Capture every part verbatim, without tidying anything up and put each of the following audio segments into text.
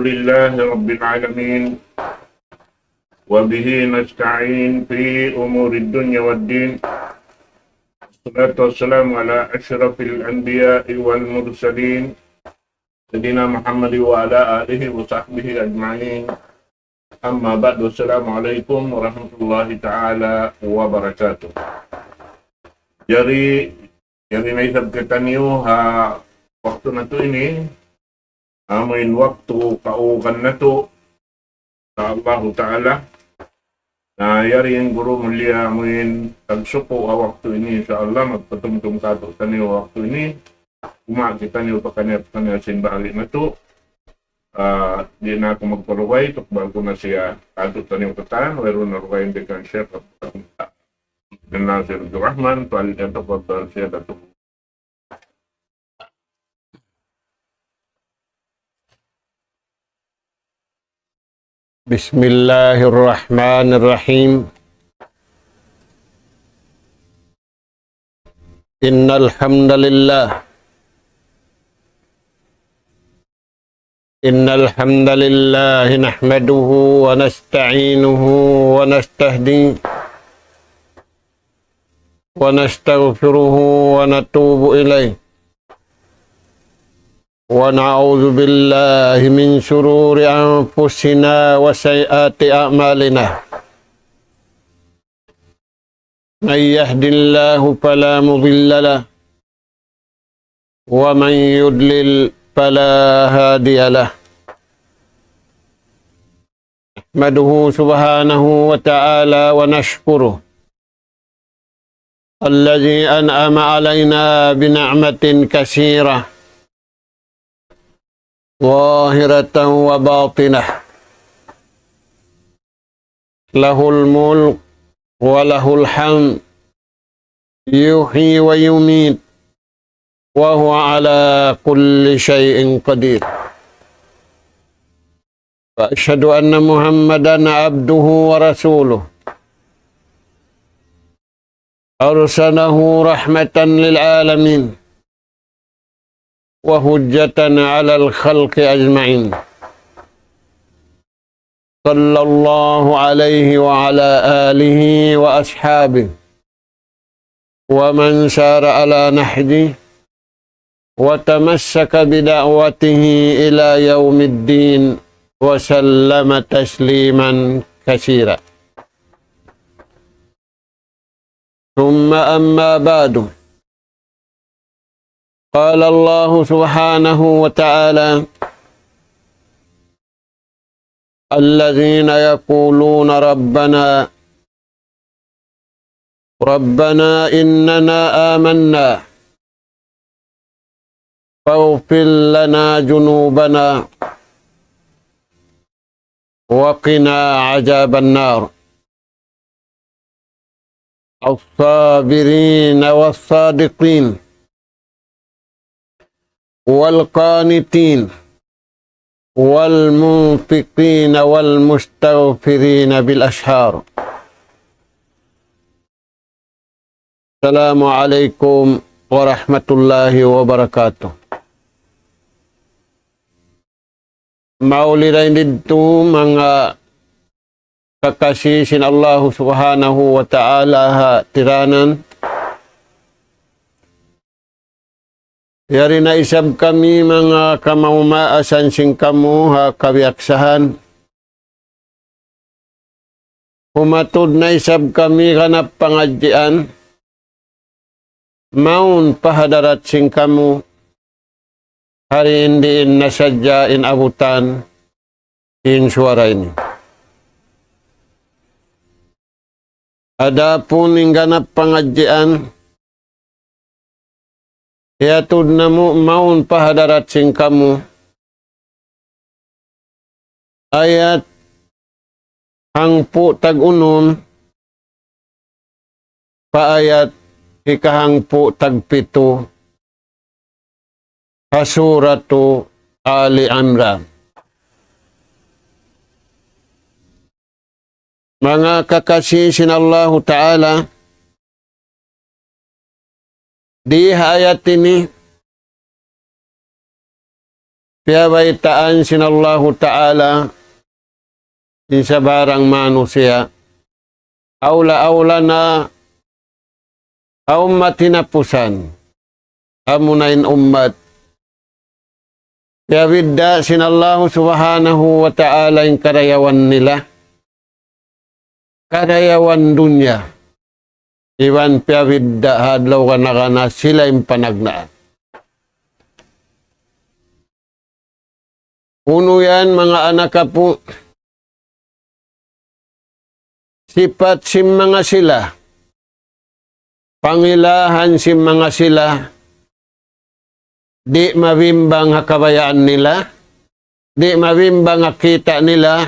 لله رب العالمين، وبه نستعين في أمور الدنيا والدين. الصلاة والسلام على أشرف الأنبياء والمرسلين، سيدنا محمد وعلى آله وصحبه أجمعين. أما بعد، السلام عليكم ورحمة الله تعالى وبركاته. Jari, jari na isab kitaniyu ha waktu natu' ini, amuin waktu kaugan natu', insya Allahu Ta'ala. Na yari in guru mulia amuin tagsuku' ha waktu ini, insya Allah, magpatumtum kātu'niyu ha waktu ini. Kuma' kitaniyu pakaniya-pakaniya sin bahagi' natu'. Ah, di' na aku magparugay, tukbal ku na siya kātu'niyu katan, wayruun na rugay in bikan Sheikh Abdul Nasir Abdul Rahman, فليتفضل سيادته. بسم الله الرحمن الرحيم. إن الحمد لله، إن الحمد لله نحمده ونستعينه ونستهديه ونستغفره ونتوب إليه، ونعوذ بالله من شرور أنفسنا وسيئات أعمالنا. من يهد الله فلا مضل له، ومن يضلل فلا هادي له. نحمده سبحانه وتعالى ونشكره الذي أنعم علينا بنعمة كثيرة ظاهرة وباطنة، له الملك وله الحمد، يحيي ويميت، وهو على كل شيء قدير. وأشهد أن محمدا عبده ورسوله، أرسله رحمة للعالمين وحجة على الخلق أجمعين. صلى الله عليه وعلى آله وأصحابه ومن سار على نهجه وتمسك بدعوته إلى يوم الدين وسلم تسليما كثيرا. ثم أما بعد، قال الله سبحانه وتعالى: الذين يقولون ربنا، ربنا إننا آمنا فاغفر لنا ذنوبنا وقنا عذاب النار. الصابرين والصادقين والقانتين والمنفقين والمستغفرين بالأسحار. السلام عليكم ورحمة الله وبركاته. Mauli dayn didtu manga kakasi sin Allahu Subhanahu wa Ta'ala ha tiranan. Yari na isab kami manga kamaumaasan sin kamu ha kabiyaksahan. Humatud na isab kami ganap pangadjian, mawn pa hadarat sin kamu, hari in diin na sadja in abutan in suwara ini. Adapun in ganap pangadjian, hiyatud namu' mawn pa hadarat sin kamu, ayat hangpu' tag-unum pa ayat hikahangpu' tagpitu ha Suratu Ali Imran. Manga kakasi sin Allahu Ta'ala, di ha ayat ini, piyabaytaan sin Allahu Ta'ala in sabarang manusiya', awla-awla na ha ummat hinapusan, amuna in ummat piyabidda' sin Allahu Subhanahu wa Ta'ala in karayawan nila, karayawan dunya, iban piyabidda' ha adlaw kana-kana sila in panagnaan. Unu yan, manga anak apu'? Sipat sin manga sila, pangilahan sin manga sila, di' mabimbang ha kabayaan nila, di' mabimbang ha kita' nila,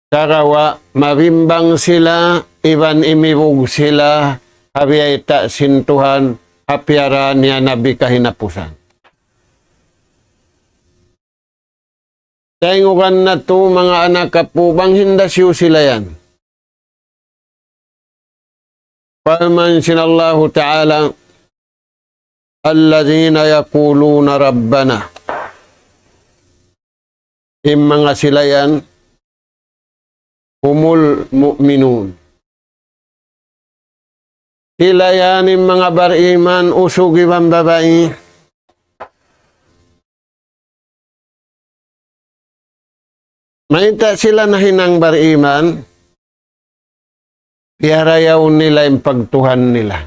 sagawa' mabimbang sila iban imibug sila ha biyayta' sin Tuhan, ha piyara niya Nabi kahinapusan. Tayngugan natu', manga anak apu', bang hinda siyu sila yan. Parman sin Allahu Ta'ala, الذين يقولون ربنا. In manga sila yan, هم المؤمنون. Sila yan in manga bariman, usug iban babai. Mayta' sila nahinang bariman? Piyarayaw nila in pagtuhan nila.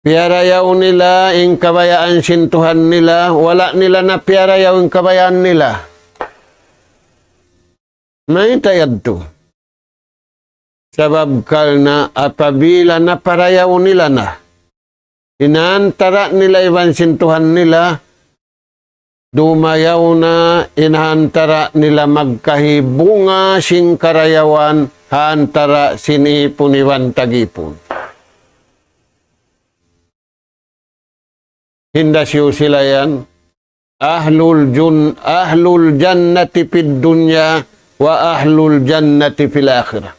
Piyarayaw nila in kabayaan sin Tuhan nila, wala' nila na piyarayaw in kabayaan nila. Mayta' yadtu? Sabab karna' apabila naparayaw nila na in ha antara' nila iban sin Tuhan nila, dumayaw na in ha antara' nila magkahi bunga sin karayawan ha antara' sin ipun iban tag-ipun. Hinda siyu sila yan, أهل الجن-، أهل الجنة في الدنيا وأهل الجنة في الآخرة.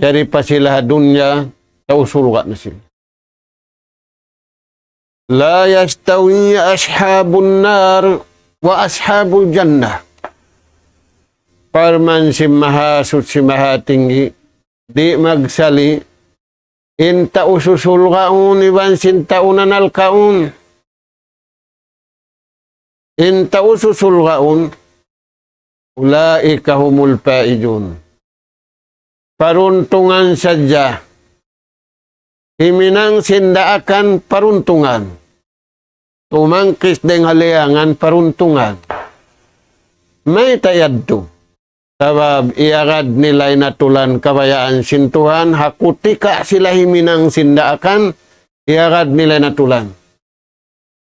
Yari pa sila ha dunya, tau surga' na sila. لا يستوي أصحاب النار وأصحاب الجنة. Parman sin Mahasuchi Mahatinggi, di' magsali' in tau susulgaun iban sin tau nanalkaun. In tau susulgaun, أولئك هم الفائزون. Paruntungan sadja. Himinang sin daakan paruntungan. Tumangkis dayng ha liyangan paruntungan. Mayta' yadtu? Sabab iyagad nila in atulan kabayaan sin Tuhan, ha kutika' sila himinang sin daakan, iyagad nila in atulan.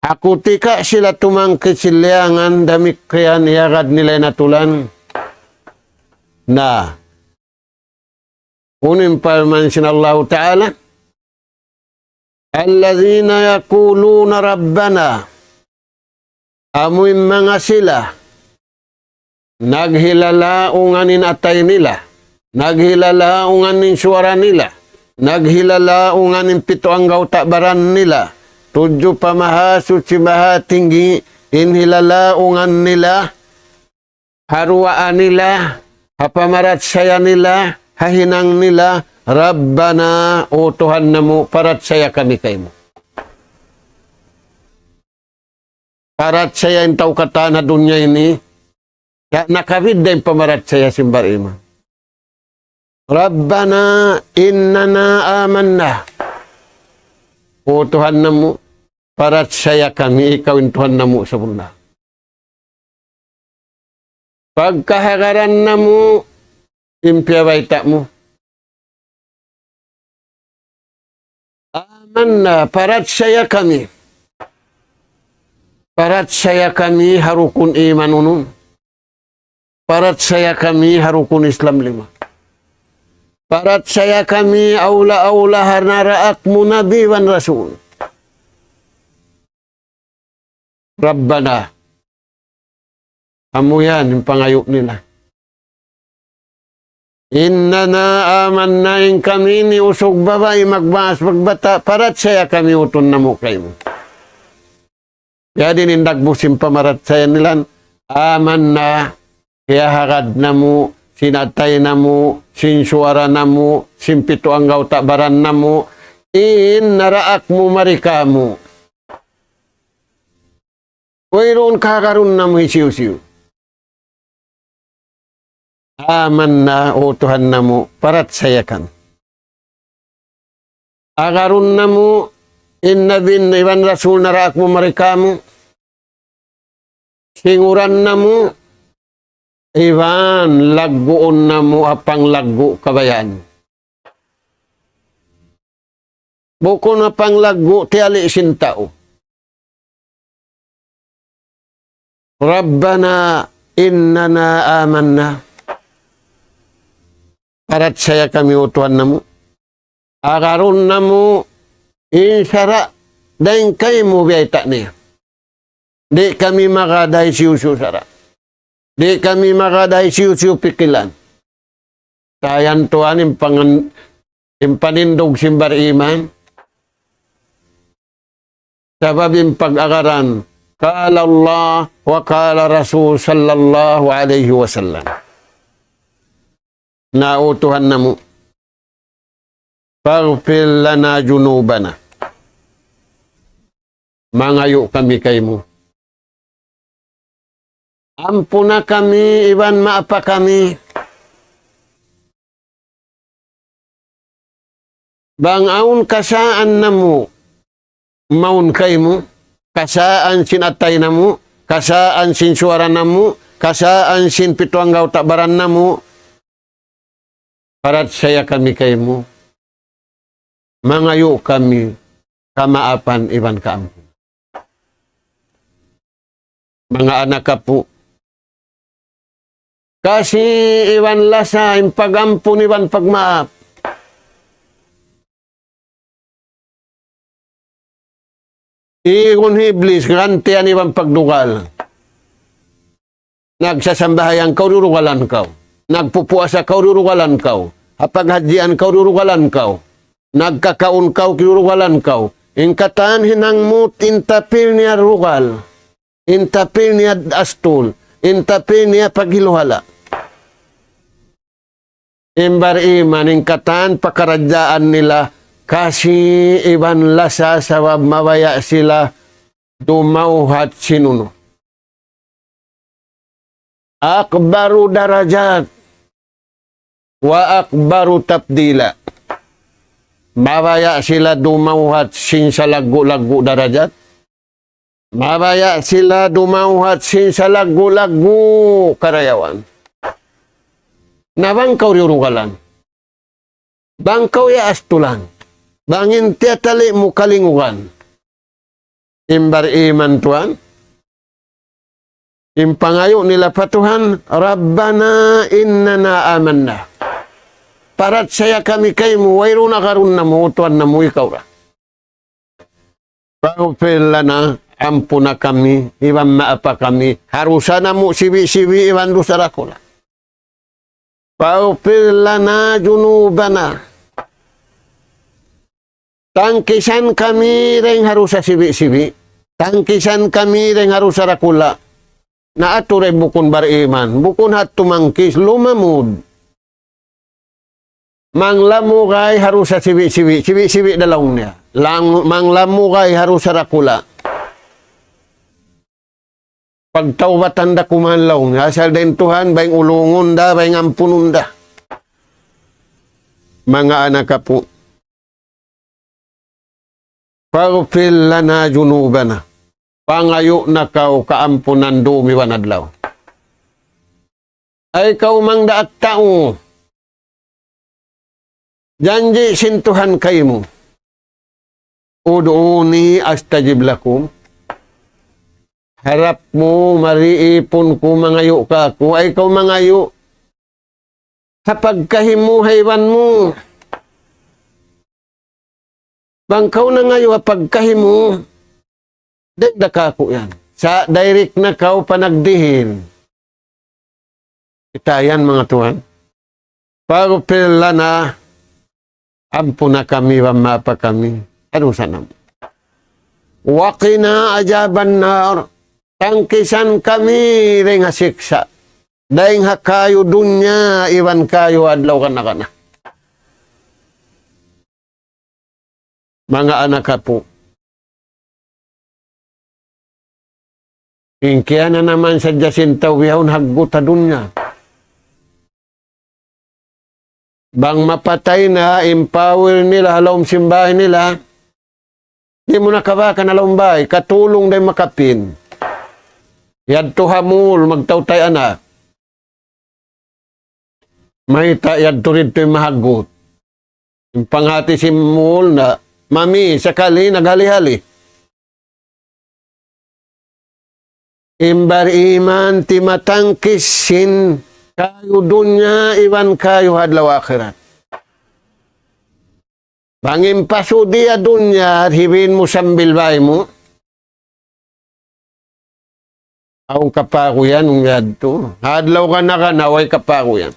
Ha kutika' sila tumangkis sin liyangan, damikkiyan iyagad nila in atulan. Na, unu in parman sin Allahu Ta'ala, الذين يقولون ربنا. Amu in manga sila, naghilalaungan in atay nila, naghilalaungan in suwara nila, naghilalaungan in pitu anggawta' baran nila, tudju pa Mahasuchi Mahatinggi in hilalaungan nila, ha duwaa nila, ha pamarachaya nila, ha hinang nila, ربنا, O Tuhan namu', parachaya kami kaymu. Parachaya in tau katan ha dunya ini, ya, nakabidda' in pamarachaya sin bariman. ربنا إننا آمنا. O Tuhan namu', parachaya kami, ikaw in Tuhan namu' sabunnal. Pagkahagaran namu' in piyabayta' mu. آمنا, parachaya kami. Parachaya kami ha rukun iman unum. Parachaya kami ha rukun Islam lima. Parachaya kami awla-awla ha naraak mu Nabi iban Rasul. ربنا. Amu yan in pangayu' nila. إننا آمنا, in kami ini usug babai, magmaas, magbata', parachaya kami utun namu' kaymu. Jadi in dagbu sin pamarachaya nila, amanna, kiyahagad namu', sin atay namu', sin suwara namu', sin pitu anggawta' baran namu', in naraak mu mari kāmu'. Wayruun kahagarun namu' hisiyu-siyu. Amanna, O Tuhan namu', parachaya kami. Agarun namu' in Nabi iban Rasul naraak mu mari kāmu', singuran namu', iban lagguun namu' ha panglaggu' kabayaan. Bukun ha panglaggu' tiyali' sin tau. ربنا إننا آمنا. Parachaya kami, O Tuhan namu'. Agarun namu' in sara' dayn kaymu biyayta' niya. Di' kami magad ha hisiyu-siyu sara'. Di' kami magad ha hisiyu-siyu pikilan. Sa' yan tuwan in pangan-, in panindug sin bariman. Sabab in pag-agaran, قال الله وقال رسول صلى الله عليه وسلم. Na, O Tuhan namu', فاغفر لنا ذنوبنا. Mangayu' kami kaymu. Ampuna kami iban maapa kami. Bang awn kasaan namu' mawn kaymu, kasaan sin atay namu', kasaan sin suwara namu', kasaan sin pitu anggawta' baran namu', parachaya kami kaymu, mangayu' kami kamaapan iban kaampun. Manga anak apu', kasi iban lasa in pag-ampun iban pagmaap. Igun hi Iblis, gantian iban pagdugal. Nagsasambahayang kaw, dudugalan kaw. Nagpupuasa kaw, dudugalan kaw. Ha paghadjian kaw, dudugalan kaw. Nagkakaun kaw, dudugalan kaw. In katan hinang mu, in tapil niya dugal. In tapil niya astul. In tapil niya paghiluhala'. In bariman, in katan pakaradjaan nila, kasi iban lasa sabab mabaya' sila dumawhat sin unu. أكبر درجات وأكبر تفضيلا. Mabaya' sila dumawhat sin salaggu'-laggu' darajat. Mabaya' sila dumawhat sin salaggu'-laggu' karayawan. Na bang kaw diyurugalan. Bang kaw iyaastulan. Bang in tiyatali' mu kalingugan. In bariman tuwan. In pangayu' nila pa Tuhan, ربنا إننا آمنا. Parachaya kami kaymu, wayruun agarun namu', Tuhan namu' ikaw ra. فاغفر لنا, ampuna kami, iban maapa kami, ha dusa namu' sibi'-sibi' iban dusa dakula'. فاغفر لنا ذنوبنا. Tangkisan kami dayn ha dusa sibi'-sibi'. Tangkisan kami dayn ha dusa dakula'. Na atu dayn bukun bariman, bukun ha tumangkis, lumamud. Manglamugay ha dusa sibi'-sibi', sibi'-sibi' da laung niya. Lang-, manglamugay ha dusa dakula'. Pagtawbatan da kuman laung niya. Asal dayn Tuhan, bayng ulungun da, bayng ampunun da. Manga anak apu'. فاغفر لنا ذنوبنا. Pangayu' na kaw kaampunan dum iban adlaw. Ay kaw mangdaat tau. Janji' sin Tuhan kaymu. ادعوني أستجب لكم. Harap mu, mari ipun ku mangayu' kaku'. Ay kaw mangayu'. Ha pagkahi mu, ha iban mu. Bang kaw nangayu' ha pagkahi mu, dayn da kaku' yan. Sa' direct na kaw panagdihil. Kita' yan, manga tuwan. فاغفر لنا, ampuna kami, wa maapa kami, anu sanam. وقنا عذاب النار, tangkisan kami dayn ha siksa', dayn ha kayu dunya iban kayu adlaw kana-kana. Manga anak apu', in kiyananaman sadja sin tau bihaun haggut ha dunya. Bang mapatay na in power nila ha lawm sin bāy nila, di' mu na kabakan ha lawm bāy, katulung da in makapin. Yadtu ha mall, magtautay anak. Mayta' yadtu didtu in mahaggut. In panghati sin mall na, mami, sakali naghali-hali. In bariman timatangkis sin kayu dunya iban kayu adlaw akhirat. Bang in pasu' di ha dunya, hibin mu sambil bāy mu. Awn kapaguyan, ung yadtu. Adlaw kana-kana, way kapaguyan.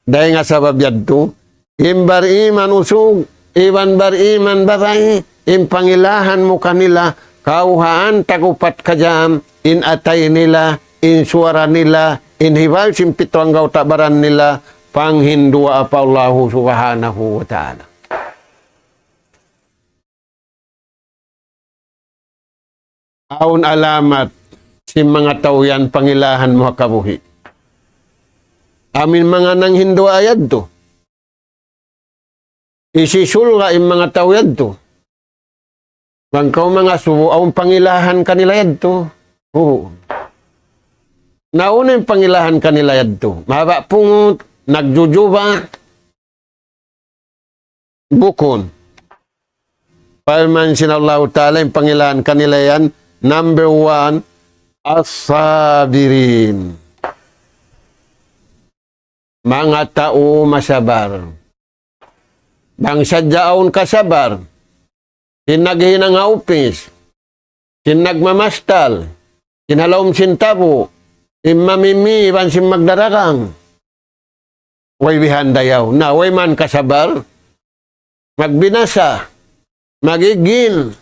Dayn ha sabab yadtu, in bariman usug, iban bariman babai, in pangilahan mu kanila, kawhaan tag-upat ka jam, in atay nila, in suwara nila, in hibal sin pitu anggawta' baran nila, panghinduwaa pa Allahu Subhanahu wa Ta'ala. Awn alamat sin manga tau yan pangilahan mu ha kabuhi'. Amu in manga nanghinduwaa yadtu. Hisisurga' in manga tau yadtu. Bang kaw mangasubu, awn pangilahan kanila yadtu. Uu. Na unu in pangilahan kanila yadtu? Mahaba' pungut, nagjujuba. Bukun. Parman sin Allahu Ta'ala in pangilahan kanila yan, number one, as-sabirin. Manga tau masabar. Bang sadja awn kasabar, sin naghihinang ha upis, sin nagmamastal, sin ha lawm sin tabu', sin mamimi, iban sin magdaragang. Way bihan dayaw. Na, way man kasabar, magbinasa, magigin,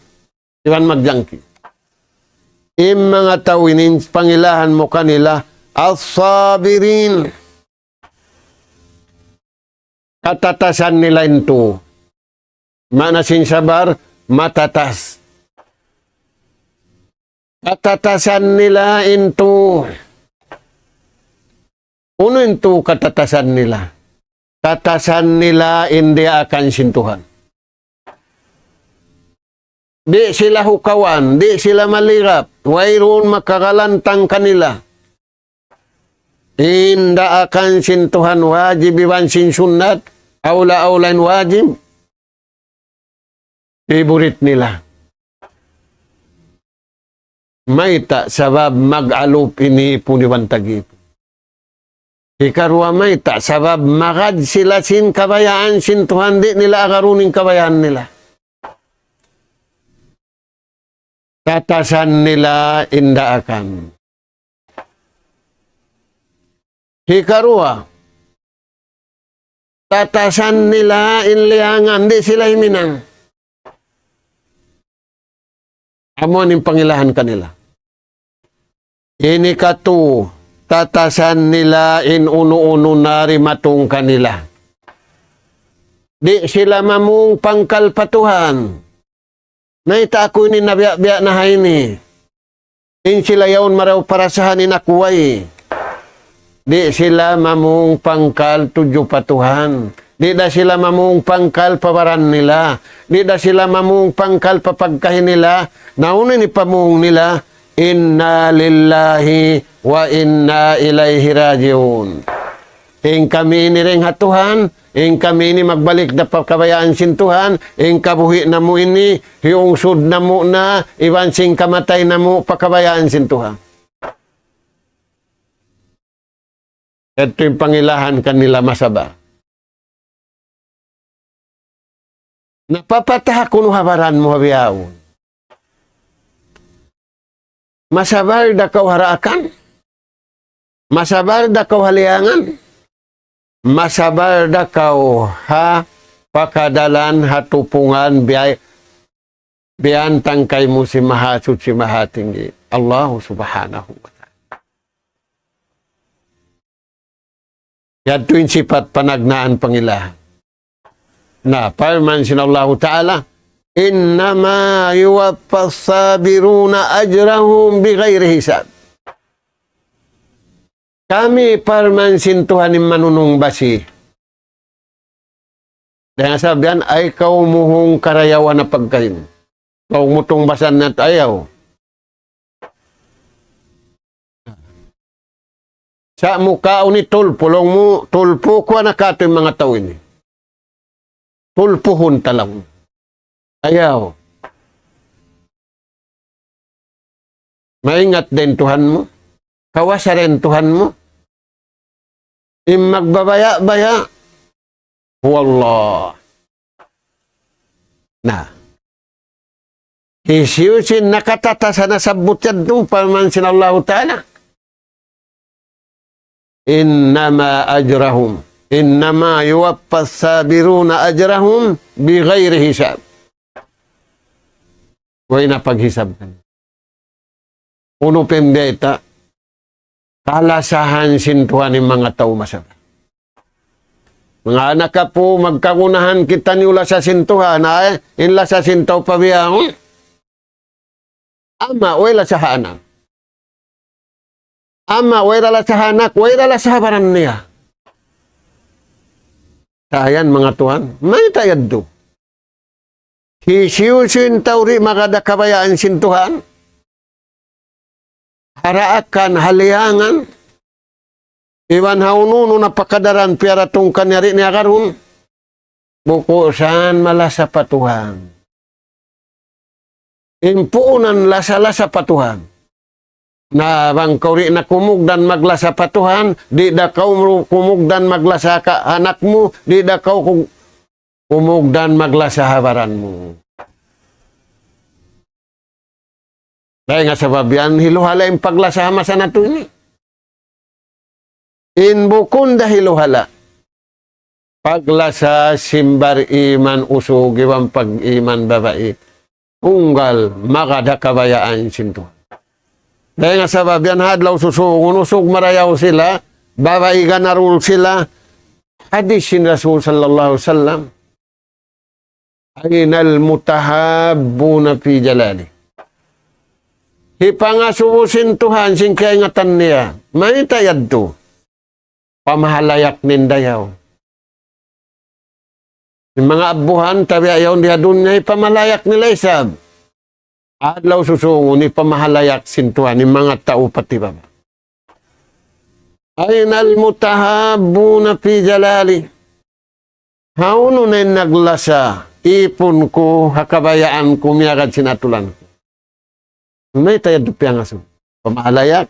iban magjangki. In manga tau ini, pangilahan mu kanila, as-sabirin. Katatasan nila in tu. Maana sin sabar, matatas. Katatasan nila in tu. Unu in tu katatasan nila? Tatasan nila in diyaakan sin Tuhan. Di' sila hukawan, di' sila malirap, wayruun makagalantang kanila. In daakan sin Tuhan wajib iban sin sunnat, awla-awla in wajib, favorite nila. Mayta'? Sabab mag-alup in ipun iban tag-ipun. Hikaruwa mayta'? Sabab magad sila sin kabayaan sin Tuhan, di' nila agarun in kabayaan nila. Tatasan nila in daakan. Hikaruwa, tatasan nila in liyangan, di' sila himinang. Amu in pangilahan kanila. Ini katu, tatasan nila in unu-unu na dimatung kanila. Di' sila mamung pangkal pa Tuhan. Mayta' aku ini nabiya'-biya' na ha ini? In sila yaun marayaw parasahan in aku way. Di' sila mamung pangkal tudju pa Tuhan. Di' da sila mamung pangkal pa baran nila. Di' da sila mamung pangkal pa pagkahi nila. Na unu in pamung nila? Inna lillahi wa inna ilayhi raji'un. In kami ini dayn ha Tuhan, in kami ini magbalik da pa kabayaan sin Tuhan, in kabuhi' namu' ini, hiyungsud namu' na, iban sin kamatay namu' pa kabayaan sin Tuhan. Yadtu in pangilahan kanila masabar. Napapatah kunu' ha baran mu ha bihaun. Masabar da kaw ha daakan. Masabar da kaw ha liyangan. masabar da kaw ha pakadalan, ha tupungan, biyay-, biyantang kaymu sin Mahasuchi Mahatinggi, Allah Subhanahu wa Ta'ala. Yadtu in sipat panagnaan pangilahan. Na, parman sin Allahu Ta'ala, إنما يوفى الصابرون أجرهم بغير حساب. Kami parman sin Tuhan in manunung basi. Dayn ha sabab yan, ayaw kaw muhung karayawan na pagkahi. Laung mu tungbasan na ayaw. Sa' mu kaun ini tulpu, laung mu, tulpu ku na katu' in manga tau ini. Tulpuhun ta laung. Ayaw. Maingat da in Tuhan mu. Kawasa da in Tuhan mu. In magbabaya'-baya'. Huwallah. Na. Hisiyu-siyu in nakatatasan na sabbut yadtu, parman sin Allahu Ta'ala. إنما أجرهم، إنما يوفى الصابرون أجرهم بغير حساب. Way na paghisab. Unu pa in bayta', kalasahan sin Tuhan in manga tau masabar. Manga anak apu', magkagunahan kitaniyu lasa sin Tuhan, ay, in lasa sin tau pa bihaun. Ama', way lasa ha anak. Ama', way da lasa ha anak, way da lasa ha baran niya. Sa' yan, manga tuwan, mayta' yadtu? Hisiyu-siyu in tau di' magad ha kabayaan sin Tuhan, ha daakan, ha liyangan, iban ha unu-unu na pakadaran piyaratung kaniya di' niya agarun, buku' san malasa pa Tuhan. In puunan lasa-lasa pa Tuhan. Na bang kaw di' na kumugdan maglasa pa Tuhan, di' da kaw mu-, kumugdan maglasa ha anak mu, di' da kaw ku-, kumugdan maglasa ha baran mu. Dayn ha sabab yan, hiluhala' in paglasa ha masa natu' ini. In bukun da hiluhala'. Paglasa sin bariman usug iban pariman babai. Tunggal magad ha kabayaan sin Tuhan. Dayn ha sabab yan ha adlaw susungun usug marayaw sila, babai ganarul sila. Hadis sin Rasul sallallahu alayhi wasallam. أين المتحابون في جلالي. Hipangasubu sin Tuhan sin kaingatan niya. Mayta' yadtu? Pa mahalayak niya dayaw. In manga abuhan, tabiya' yaun di ha dunya, hipamahalayak nila isab. Adlaw susungun, hipamahalayak sin Tuhan, in manga tau pati baba. أين المتحابون في جلالي. Hawnu na in naglasa, ipun ku, ha kabayaan ku, miyagad sin atulan ku. Mayta' yadtu piyangasubu? Pa mahalayak.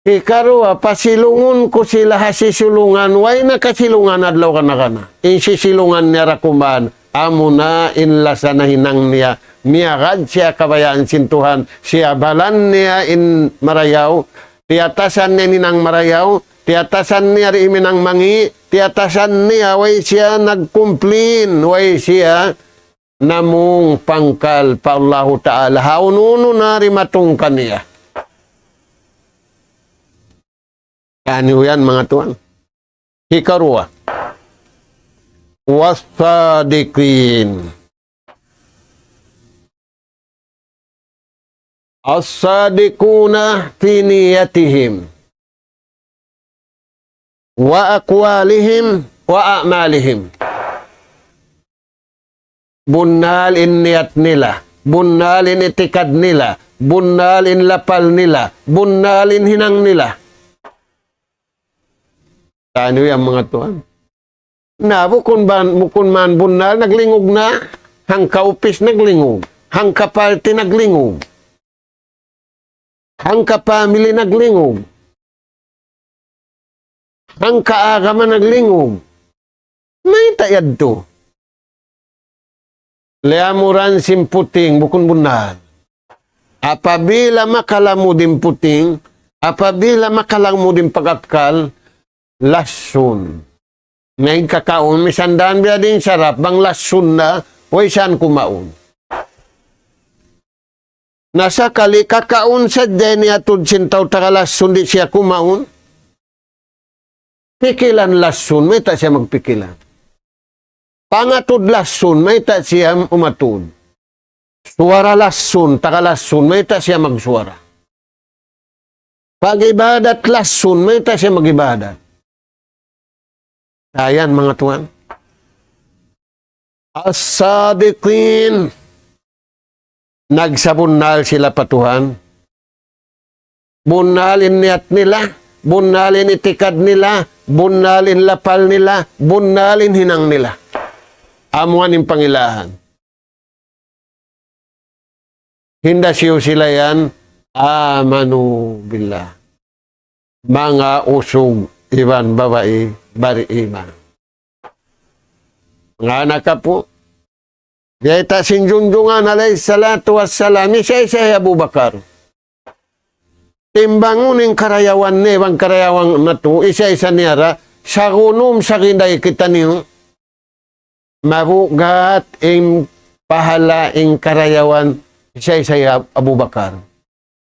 Hikaruwa, pasilungun ku sila ha sisilungan, way na kasilungan adlaw kana-kana. In sisilungan niya ra kuman, amuna in lasa nahinang niya, miyagad siya kabayaan sin Tuhan, siya balan niya in marayaw, tiyatasan niya in hinang marayaw, tiyatasan niya di' hinang mangi', tiyatasan niya way siya nagkumplin, way siya namung pangkal pa Allahu Ta'ala. Hawnu-hawnu na dimatung kaniya. Kaniyu yan, manga tuwan. Hikaruwa. والصادقين. الصادقون في نيتهم وأقوالهم وأعمالهم. Bunnal in niyat nila, bunnal in itikad nila, bunnal in lapal nila, bunnal in hinang nila. Taniyu yan, manga tuwan. Na, bukun ban-, bukun man bunnal naglingug na, hangka upis naglingug, hangka parti naglingug, hangka family naglingug, hangka agama naglingug. Mayta' yadtu? Liyamuran sin puting, bukun bunnal. Apabila makalamud in puting, apabila makalamud in pag-akkal, Lasun. Na in kakaun, misan da biya' diin sarap, bang lasun na, way siya kumaun. Na sakali kakaun sadja in iyatud sin tau taga lasun di' siya kumaun. Pikilan lasun, mayta' siya magpikilan. Pangatud lasun, mayta' siya umatud. Suwara lasun, taga lasun, mayta' siya magsuwara. Pag-ibadat lasun, mayta' siya mag-ibadat. Ayan, manga tuwan. As-sadiqin. Nagsabunnal sila pa Tuhan. Bunnal in niyat nila, bunnal in itikad nila, bunnal in lapal nila, bunnal in hinang nila. Amuan in pangilahan. Hinda siyu sila yan, amanu billah. Manga usug iban babai bariman. Manga anak apu', biyayta' sin junjungan alayhi salatu wassalam, isa-isa hi Abu Bakar. Timbangun in karayawan niya, iban karayawan natu', isa-isa niya ra, sagunum saginday kitaniyu. Mabugat in pahala in karayawan isa-isa hi Abu Bakar.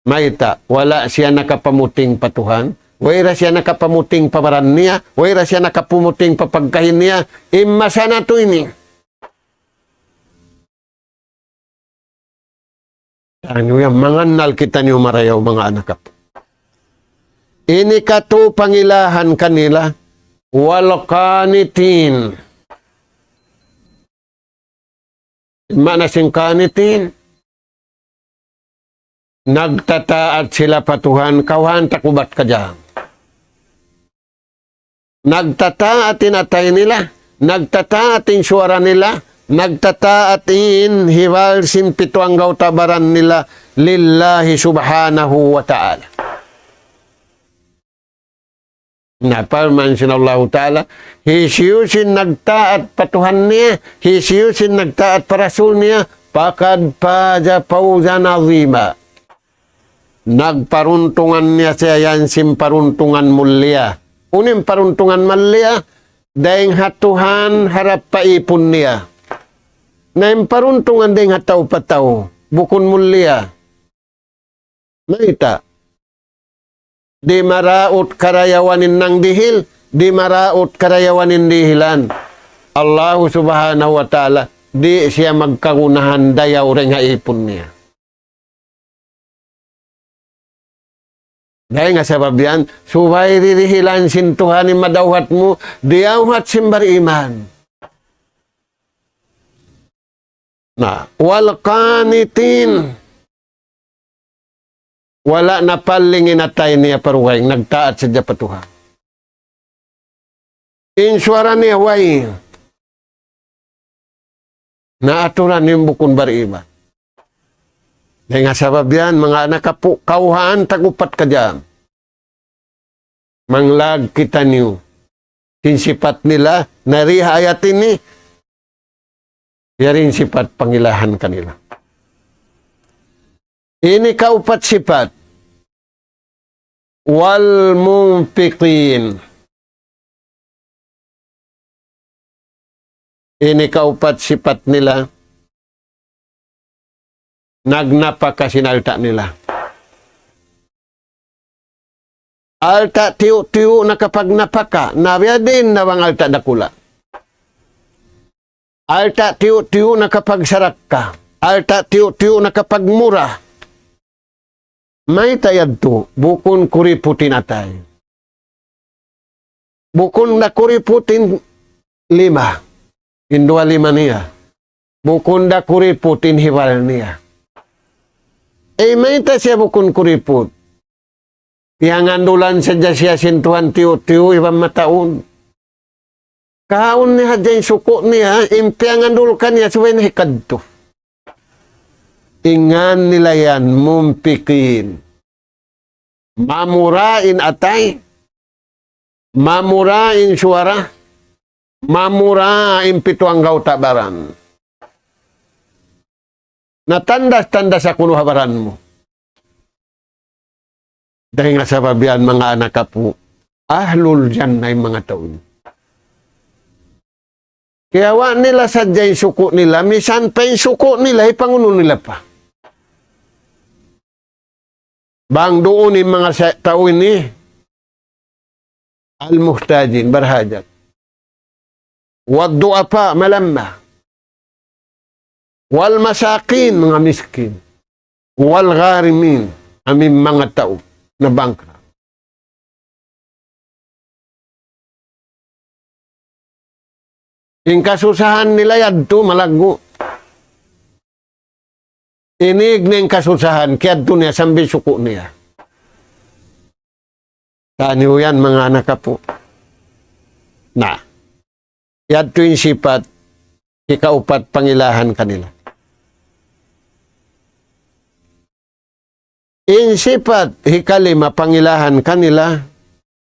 Mayta', wala' siya nakapamuting pa Tuhan, way ra siya nakapamuting pa baran niya, way ra siya nakapamuting pa pagkahi niya, in masa natu' ini. Anu yan, mangannal kitaniyu marayaw manga anak apu'. Ini katu' pangilahan kanila, wal qanitin. Maana sin qanitin, nagtataat sila pa Tuhan, kawhaan ta kubat ka dyan. Nagtataat in atay nila, nagtataat in suwara nila, nagtataat in hibal sin pitu anggawta' baran nila lillahi subhanahu wa ta'ala. Na parman sin Allahu Ta'ala, hisiyu-siyu in nagtaat pa Tuhan niya, hisiyu-siyu in nagtaat pa Rasul niya, فقد فاز فوزا عظيما. Nagparuntungan niya siya yan sin paruntungan mulia. Unu in paruntungan mulia? Dayn ha Tuhan harap pa ipun niya. Na in paruntungan dayn ha tau pa tau, bukun mulia. Mayta'? Di' maraut karayawan in nangdihil, di' maraut karayawan in dihilan. Allahu subhanahu wa ta'ala, di' siya magkagunahan dayaw dayn ha ipun niya. Dayn ha sabab yan, subay dirihilan sin Tuhan in madawhat mu, diyawhat sin bariman. Na, wal qanitin. Wala' napalling in atay niya pa dugaing, nagtaat sadja pa Tuhan. In suwara niya way. Na aturan in bukun bariman. Dayn ha sabab yan, manga anak apu', kawhaan ta kubat ka dyan. Manglag kitaniyu sin sipat nila, na di ha ayat ini, yari in sipat pangilahan kanila. Ini kaupat sipat, wal munfiqin. Ini kaupat sipat nila, nagnapaka sin alta' nila. Alta' tiyu'-tiyu' nakapagnapaka, na biya' diin na bang alta' dakula'. Alta' tiyu'-tiyu' nakapagsarakka, alta' tiyu'-tiyu' nakapagmura. Mayta' yadtu, bukun kuriput in atay. Bukun da kuriput in lima, in duwa lima niya. Bukun da kuriput in hibal niya. Eh, mayta' siya bukun kuriput? Piyangandulan sadja siya sin Tuhan tiyu'-tiyu' iban mataud. Kahaun niya hadja in suku' niya, in piyangandul kaniya subay na hikadtu. In ngan nila yan, munfiqin. Mamura in atay, mamura in suwara, mamura in pitu anggawta' baran. Na tandas-tandas aku nu ha baran mu. Dayn ha sabab yan, manga anak apu', Ahlul jannah in manga tau ini. Kiyawa' nila sadja in suku' nila, misan pa in suku' nila, hipangunu nila pa. Bang duun in manga sa-, tau ini, al-muhtajin, barhajat. Wad-du'afa, malamma. Wal masakin, manga miskin. Wal gharimin, amu in manga tau nabangkrut. In kasusahan nila yadtu malaggu'. Ini in kasusahan, kiyadtu niya sambil suku' niya. Taniyu yan, manga anak apu'. Na, yadtu in sipat, hikaupat pangilahan kanila. In sipat hikalima pangilahan kanila,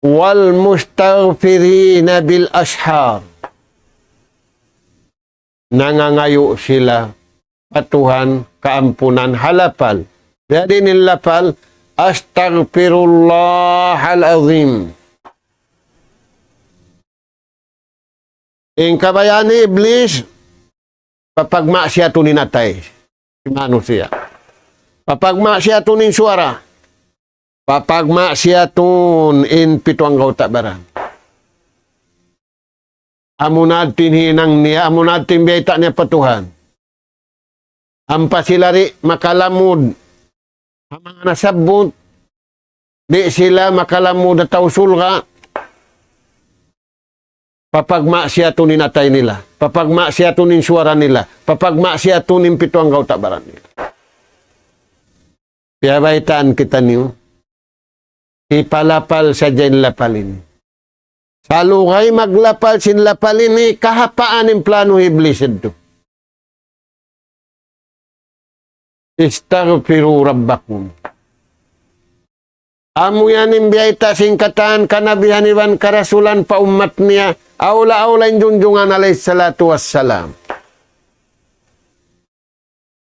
wal mustaghfirina bil ashar. Nangangayu' sila pa Tuhan kaampunan ha lapal. Jadi in lapal, astaghfirullahal azim. In kabayaan ni Iblis, papagmaksiyatun in atay sin manusiya'. Papagmaksiyatun in suwara. Papagmaksiyatun in pitu anggawta' baran. Amu na in hinang niya, amu na in biyayta' niya pa Tuhan. Ampa sila di' makalamud ha manga nasabbut, di' sila makalamud ha tau surga', papagmaksiyatun in atay nila, papagmaksiyatun in suwara nila, papagmaksiyatun in pitu anggawta' baran nila. Piyabaytaan kitaniyu, hipalapal sadja in lapal ini. Salugay maglapal sin lapal ini, kahapaan in planu hi Iblis yadtu. Istaghfiru rabbakum. Amu yan in biyayta' sin katan kanabihan iban karasulan pa ummat niya, awla-awla in junjungan alayhi salatu wassalam.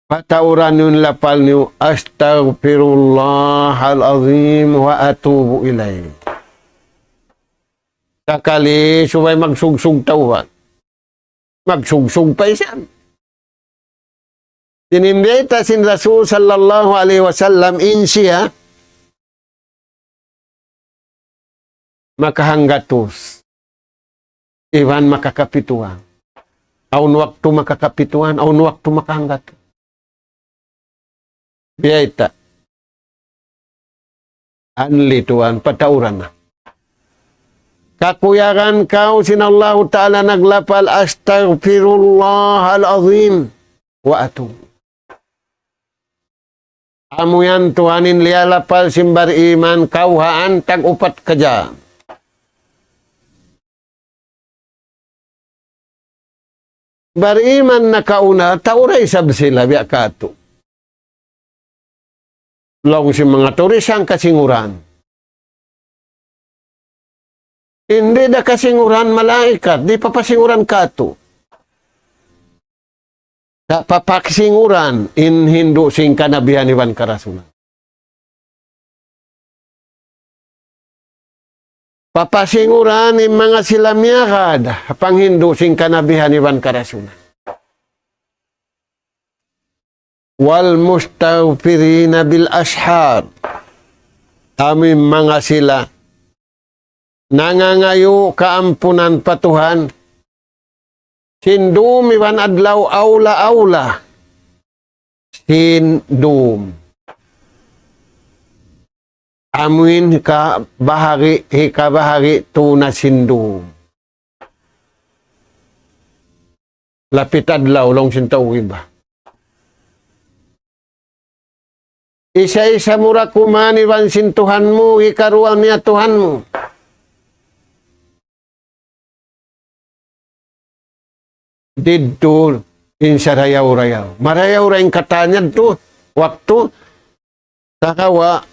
Patauran niyu in lapal niyu, "Astaghfirullahal azim wa atubu ilayh." Sakali subay magsugsug tawbat. Magsugsug pa isab. Tinimbita sin Rasul sallallahu alayhi wasallam in siya makahanggatus iban makakapituan. Awn waktu makakapituan, awn waktu makahanggatus. Biyayta'. Anli tuwan, patauran na. Kakuyagan kaw sin Allahu Ta'ala naglapal, "Astaghfirullahal azim wa atubu." Amu yan tuwan in liyalapal sin bariman kawhaan tag-upat kaja. Bariman nakauna, tau da isab sila biya' katu'. Laung sin manga tau, di' sangka singuran. Di' da kasinguran malaikat, di' papasinguran katu'. Sa' papasinguran in hindu' sin kanabihan iban karasulan. Papasinguran in manga sila miyagad ha panghindu' sin kanabihan iban karasulan. Wal mustaghfirina bil ashar. Amu in manga sila nangangayu' kaampunan pa Tuhan sin dum iban adlaw, awla-awla sin dum. Amu in hikabahagi', hikabahagi' tu na sin dum. Lapit adlaw, laung sin tau iba. Isa-isa mu ra kuman iban sin Tuhan mu, hikaruwa niya Tuhan mu. Didtu in sarayaw-rayaw. Marayaw ra in katan yadtu, waktu, sagawa'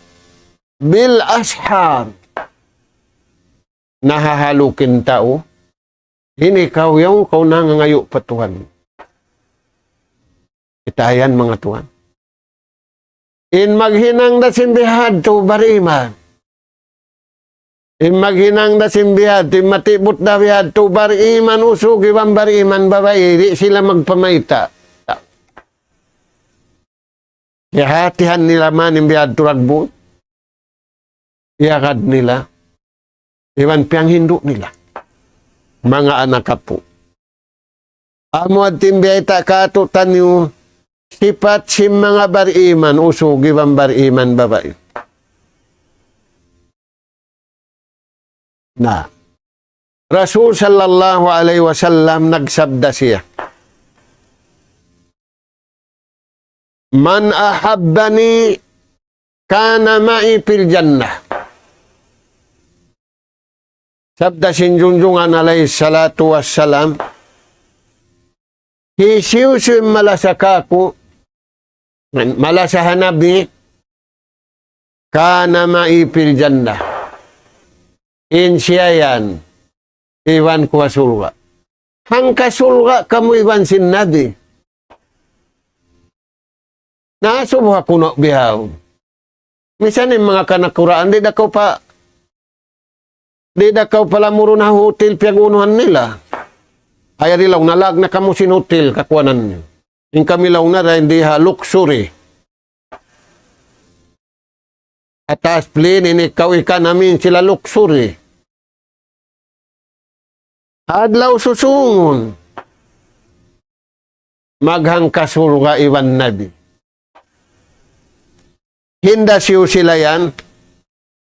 bil ashar. Nahahaluk in tau, ini kaw yaun kaw nangangayu' pa Tuhan. Kita' yan manga tuwan. In maghinang da sin bihadtu bariman. In maghinang da sin bihadtu, in matibut da bihadtu, bariman usug iban bariman babai, di' sila magpamayta'. Hihatihan nila man in bihadtu dagbus. Iyagad nila. Iban piyanghindu' nila. Manga anak apu'. Amu yadtu in biyayta' kātu'niyu, sipat sin manga bariman usug iban bariman babai. Na, Rasul sallallahu alayhi wasallam nagsabda siya, "من أحبني كان معي في الجنة." Sabda sin Junjungan alayhi salatu wassalam, hisiyu-siyu in malasa kāku', malasa ha Nabi, كان معي في الجنة. In siya yan, iban ku ha surga'. Hangka surga' kamu iban sin Nabi. Na, subha kunu' bihaun. Misan in manga kanakuraan, di' da kaw pa, di' da kaw palamurun ha hotel piyag-unuhan nila. Ayaw da laung na, lāg na kamu sin hotel, kakuanan niyu. In kami laung na, dayn di ha luxury. Ha taas plane, in ikaw economy, in sila luxury. Adlaw susūngun, maghangka surga' iban Nabi. Hinda siyu sila yan,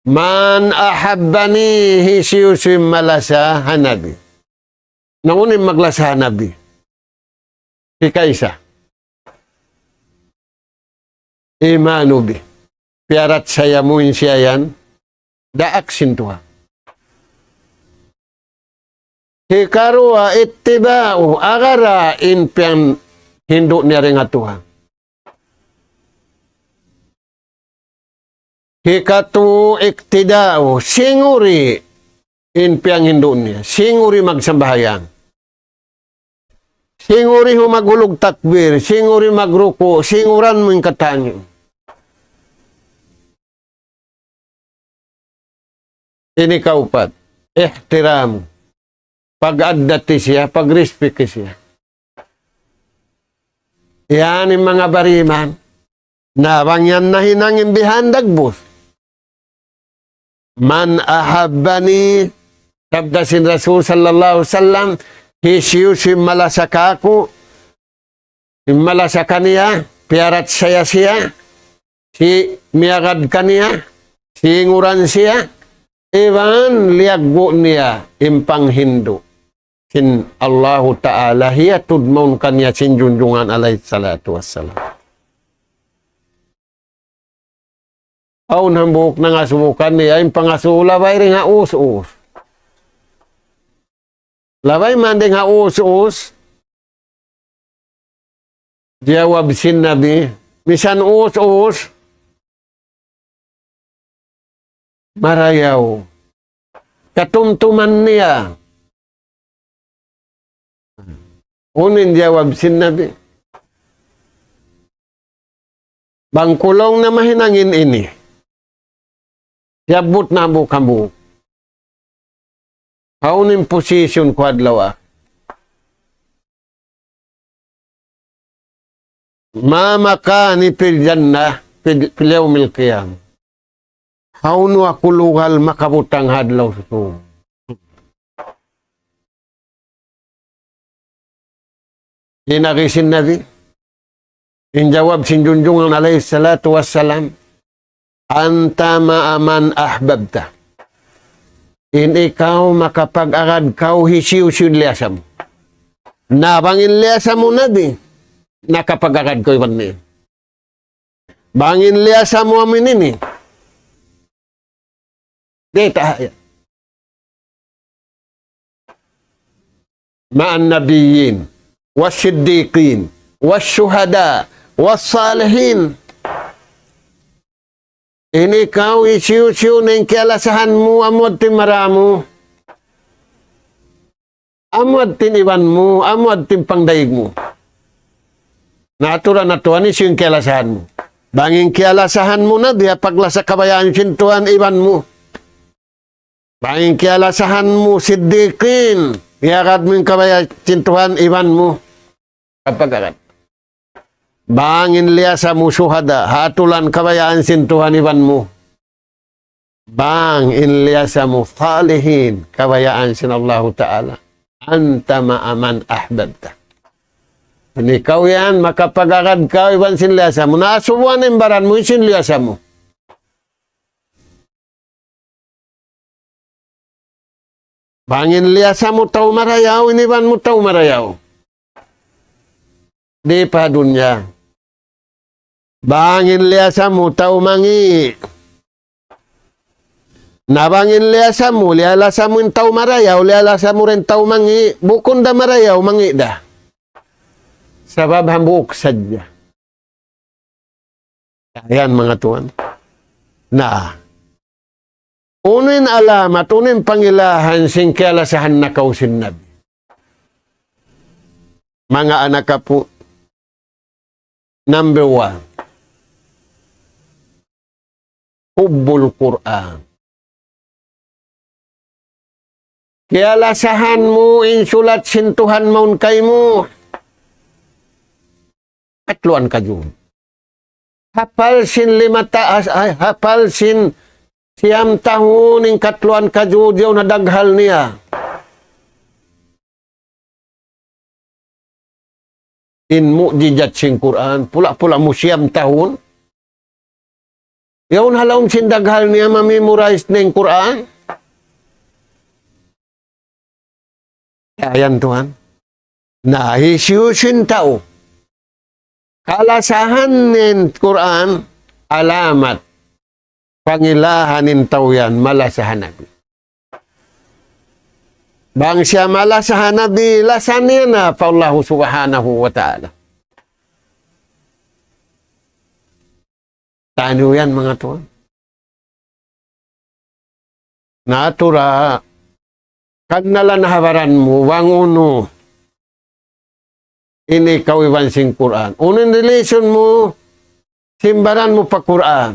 من أحبني, hisiyu-siyu in malasa ha Nabi. Na unu in maglasa ha Nabi? Hikaisa, إيمان به. Piyaratsaya mu in siya yan, daak sin Tuhan. Hikaruwa, اتباعه, agara in piyanghindu' niya dayn ha Tuhan. Hikatu, اقتداؤه, singuri in piyanghindu' niya, singuri magsambahayang. Singuri hu maghulug takbir, singuri magruku', singuran mu in katan niya. Ini kaupat, احترام. Pag-addati siya, pag-respect siya. Yan in manga bariman. Na bang yan nahinang in bihan dagbus. من أحبني, sabda sin Rasul sallallahu alayhi wasallam, hisiyu-siyu in malasa kāku', in malasa kaniya, piyaratsaya siya, si miyagad kaniya, singuran siya, iban liyaggu' niya in panghindu' sin Allahu Ta'ala, hiyatud mawn kaniya sin Junjungan alayhi salatu wassalam. Awn hambuuk nangasubu kaniya, in pangasubu labay dayn ha us-us. Labay man dayn ha us-us. Jawab sin Nabi, misan us-us, marayaw. Katumtuman niya. Unu in jawab sin Nabi? Bang ku laung na mahinang in ini, siyabbut na hambuuk-hambuuk. Hawnu in position ku adlaw a? ما مقامي في الجنة في، في يوم القيامة. Hawnu aku lugal makabutang ha adlaw susūngun? In agi sin Nabi, in jawab sin Junjungan alayhi salatu wassalam, أنت مع من أحببت. In ikaw makapag-agad kaw hisiyu-siyu in liyasa mu. Na bang in liyasa mu Nabi, nakapag-agad kaw iban niya. Bang in liyasa mu amu ini, di' ta-, مع النبيين والصديقين والشهداء والصالحين. In ikaw hisiyu-siyu in kiyalasahan mu, amu yadtu in mara mu. Amu yadtu in iban mu, amu yadtu in pangdaig mu. Na aturan na Tuhan, hisiyu in kiyalasahan mu. Bang in kiyalasahan mu na, di' ha paglasa kabayaan sin Tuhan iban mu. Bang in kiyalasahan mu siddiqin, iyagad mu in kabayaan sin Tuhan iban mu kapag-agad. Bang in liyasa mu shuhada, hatulan kabayaan sin Tuhan iban mu. Bang in liyasa mu salihin, kabayaan sin Allahu Ta'ala. Anta ma'a man ahbabta. Ini kaw yan, makapag-agad kaw iban sin liyasa mu. Na asubuhan in baran mu, sin liyasa mu. Bang in liyasa mu tau marayaw, in iban mu tau marayaw. Di pa dunya. Bang in liyasa mu tau mangi'. Na bang in liyasa mu, liyalasa mu in tau marayaw, liyalasa mu da in tau mangi', bukun da marayaw, mangi' da. Sabab hambuuk sadja. Yan, manga tuwan. Na, unu in alamat, unu in pangilahan sin kiyalasahan na kaw sin Nabi. Manga anak apu', number one, hubbul Qur'an. Kiyalasahan mu in sulat sin Tuhan mawn kaymu. Katluan kajud. Hapal sin lima ta-, ah, ah, hapal sin siyam tahun in katluan kajud, yaun na daghal niya. In mu'jizat sin Qur'an, pula-pula mu siyam tahun. Yaun ha lawm sin daghal niya ma-memorize na in Qur'an. Yan tuwan. Na hisiyu-siyu in tau kalasahan niya in Qur'an, alamat pangilahan in tau yan malasa ha Nabi. Bang siya malasa ha Nabi, lasa niya na pa Allahu Subhanahu wa Ta'ala. Taniyu yan, manga tuwan. Natura, kannalan ha baran mu, bang unu in ikaw iban sin Qur'an. Unu in relation mu sin baran mu pa Qur'an.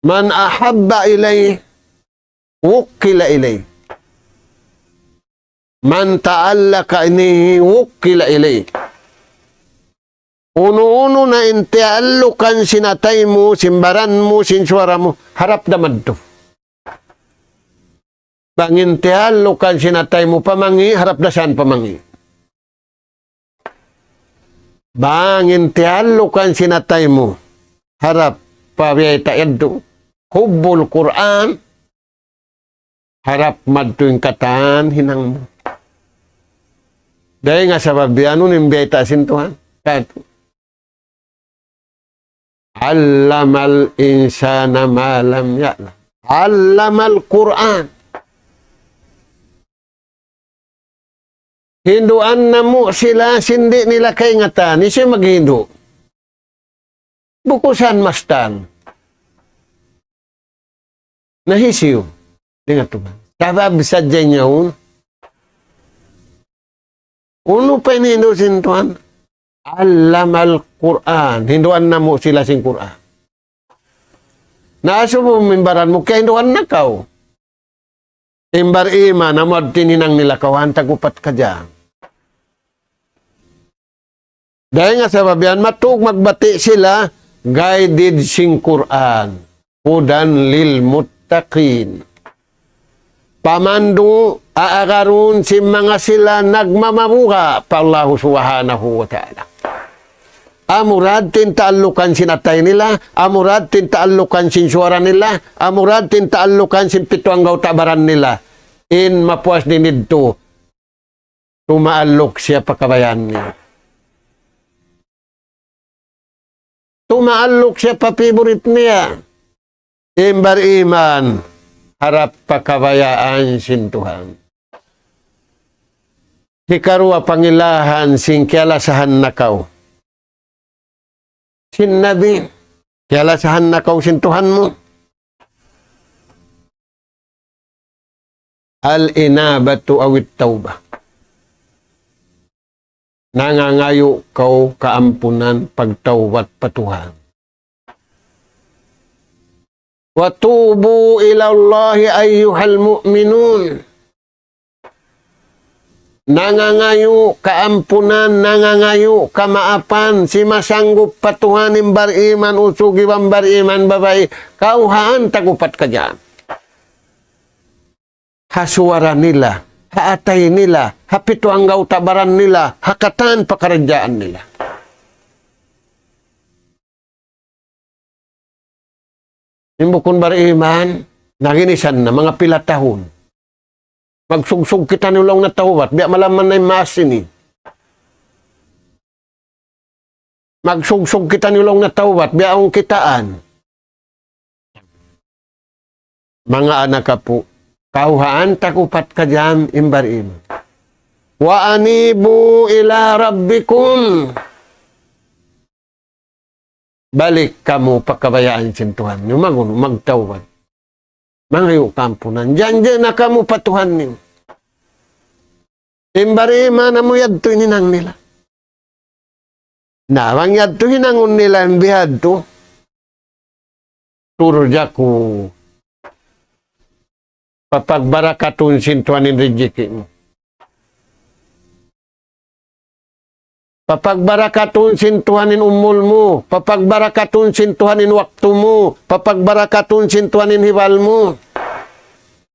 Man ahabba ilayhi, wukkila ilayhi. Man ta'allaqa ilayhi, wukkila ilayhi. Unu-unu na in tiyaallukan sin atay mu, sin baran mu, sin suwara mu, harap da madtu. Bang in tiyaallukan sin atay mu pa mangi', harap da san pa mangi'. Bang in tiyaallukan sin atay mu, harap pa biyayta' yadtu. Hubbul Qur'an, harap madtu in katan hinang mu. Dayn ha sabab yan, unu in biyayta' sin Tuhan. Katu'. Allamal insana ma lam ya'lam. Allamal Qur'an. Hinduan namu' sila sin di' nila kaingatan. Hisiyu maghindu'? Bukusan mastan. Na hisiyu? Ingat tu ba? Sabab sadja niya yaun. Unu pa in hindu' sin Tuhan? Allamal Qur'an. Hinduan namu' sila sin Qur'an. Na asubu mu in baran mu, kiyahinduan na kaw. In bar-iman, amu yadtu in hinang nila kawhaan tag-upat ka dyan. Dayn ha sabab yan, matug magbati' sila, guided sin Qur'an. Hudan lil muttaqin. Pamandu' aagarun sin manga sila nagmamabuga' pa Allahu Subhanahu wa Ta'ala. Amura yadtu in taallukan sin atay nila, amura yadtu in taallukan sin suwara nila, amura yadtu in taallukan sin pitu anggawta' baran nila. In mapuas dayn didtu, tumaalluk siya pa kabayaan niya. Tumaalluk siya pa favorite niya. In bar-iman, harap pa kabayaan sin Tuhan. Hikaruwa pangilahan sin kiyalasahan na kaw sin Nabi, kiyalasahan na kaw sin Tuhan mu. Al-inabatu awit tawbah. Nangangayu' kaw kaampunan, pagtawbat pa Tuhan. وتوبوا إلى الله أيها المؤمنون. Nangangayu' kaampunan, nangangayu' kamaapan, simasanggup pa Tuhan in bariman usug iban bariman babai, kawhaan tagupat ka dyan. Ha suwara nila, ha atay nila, ha pitu anggawta' baran nila, ha katan pakaradjaan nila. In bukun bariman, naginisan na, manga pila tahun. Magsugsug kita ni laung na tawbat, biya' malaman na in maas ini. Magsugsug kita ni laung na tawbat, biya' awn kitaan. Manga anak apu', kawhaan tagupat ka dyan in bariman. وأنيبوا إلى ربكم. Balik kamu pa kabayaan sin Tuhan. Yung magun-, magtawbat. Mangayu' kaampunan. Janji' na kamu pa Tuhan niyu. In bariman amu yadtu in hinang nila. Na, bang yadtu hinangun nila in bihadtu. ترزقوا. Papagbarakatun sin Tuhan in rijiki' mu. Papagbarakatun sin Tuhan in umul mu. Papagbarakatun sin Tuhan in waktu mu. Papagbarakatun sin Tuhan in hibal mu.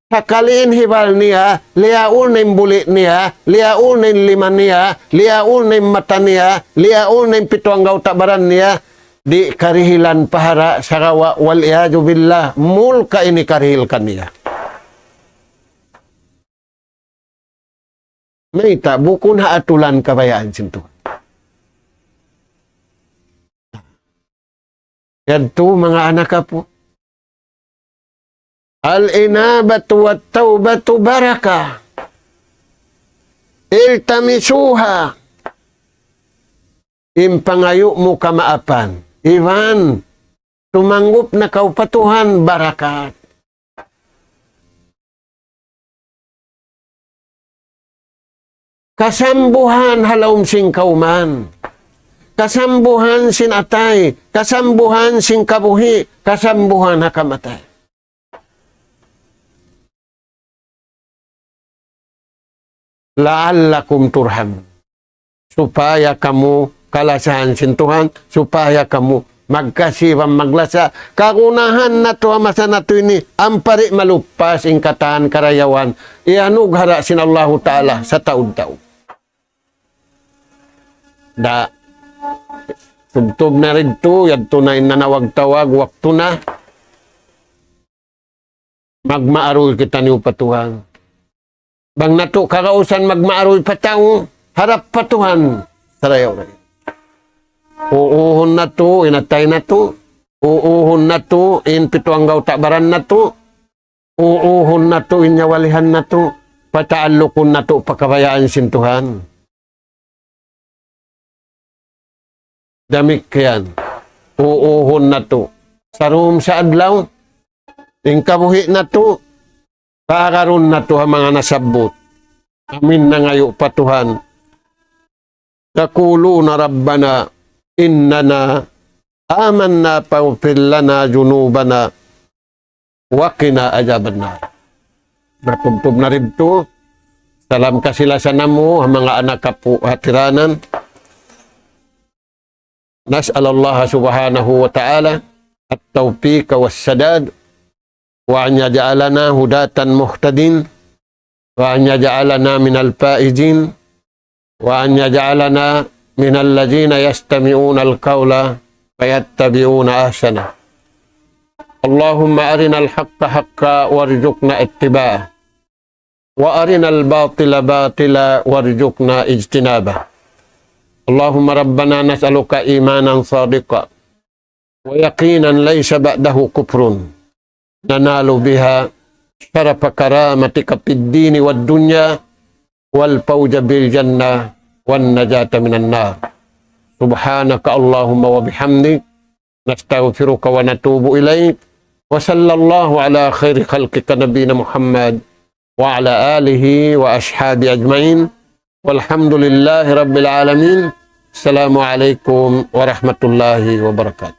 Sakali in hibal niya, liyaul na in buli' niya, liyaul na in lima niya, liyaul na in mata niya, liyaul na in pitu anggawta' baran niya, di' karihilan pahara sagawa' والعياذ بالله, mulka ini karihil kaniya. Mayta', bukun ha atulan kabayaan sin Tuhan. Yadtu manga anak apu'. الإنابة والتوبة بركة. التمسوها. In pangayu' mu kamaapan. Iban, tumanggup na kaw pa Tuhan, barakat. Kasambuhan ha lawm sin kawman. Kasambuhan sin atay. Kasambuhan sin kabuhi'. Kasambuhan ha kamatay. لعلكم ترحمون. Supaya kamu kalasahan sin Tuhan, supaya kamu magkasi iban maglasa. Kagunahan natu' ha masa natu' ini, ampa di' maluppas in katan karayawan iyanughara' sin Allahu Ta'ala sataud-taud. Da, tubtub na didtu, yadtu na in nanawag-tawag, waktu na. Magmaaruy kitaniyu pa Tuhan. Bang natu' kagausan magmaaruy pa tau, harap pa Tuhan. Sarayaw-rayaw. Uuhun natu', in atay natu'. Uuhun natu', in pitu anggawta' baran natu'. Uuhun natu', in nyawalihan natu'. Pataallukun natu' pa kabayaan sin Tuhan. Damikkiyan, uuhun natu'. Sarum sa adlaw, in kabuhi' natu', paagarun natu' ha manga nasabbut. Amin nangayu' pa Tuhan. يقولون ربنا إننا آمنا فاغفر لنا ذنوبنا وقنا عذاب النار. Natubtub na didtu. Salam kasi-lasa namu' ha manga anak apu' hatiranan. نسأل الله سبحانه وتعالى التوفيق والسداد، وأن يجعلنا هداة مهتدين، وأن يجعلنا من الفائزين، وأن يجعلنا من الذين يستمعون القول فيتبعون أحسنه. اللهم أرنا الحق حقا وارزقنا اتباعه، وأرنا الباطل باطلا وارزقنا اجتنابه. اللهم ربنا نسألك إيمانا صادقا ويقينا ليس بعده كفر ننال بها شرف كرامتك في الدين والدنيا والفوز بالجنة والنجاة من النار. سبحانك اللهم وبحمدك، نستغفرك ونتوب إليك. وصلى الله على خير خلقك نبينا محمد وعلى آله وأصحابه أجمعين. والحمد لله رب العالمين. السلام عليكم ورحمة الله وبركاته.